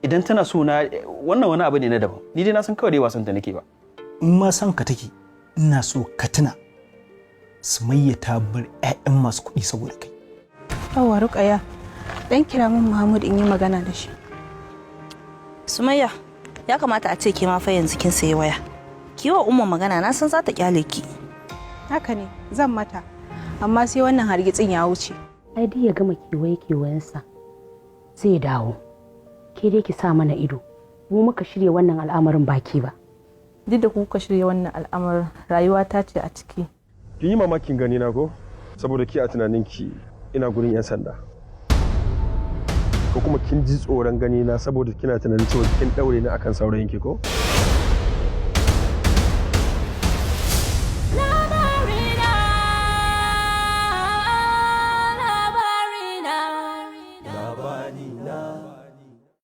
Idan tana so na, wannan wani abu ne na daban. Ni dai na san kawai dai wasan ta nake ba. In ma san ka take, ina so ka tuna Sumayya ta bar 'ya'yan masu kuɗi saboda kai. Yawwa Rukaya, dan kira min Muhammad in yi magana da shi. Sumayya, ya kamata a ce ke ma fa yanzu kin sayi waya. Ki yi wa Umma magana, na san za ta kyale ki. Haka ne, zan mata. Amma sai wannan hargitsin ya wuce. Ai duk ya gama kewaye kewayensa zai dawo. Ke dai ki sa mana ido, mu muka shirya wannan al'amarin baki ba. Duk da kuka shirya wannan al'amarin, rayuwa ta ce a ciki. Kin yi mamakin gani na ko? Saboda ki a tunaninki ina gurin 'yan sanda. Ko kuma kin ji tsoron gani na saboda kina tunanin cewa kin daure ni akan saurayinki ko?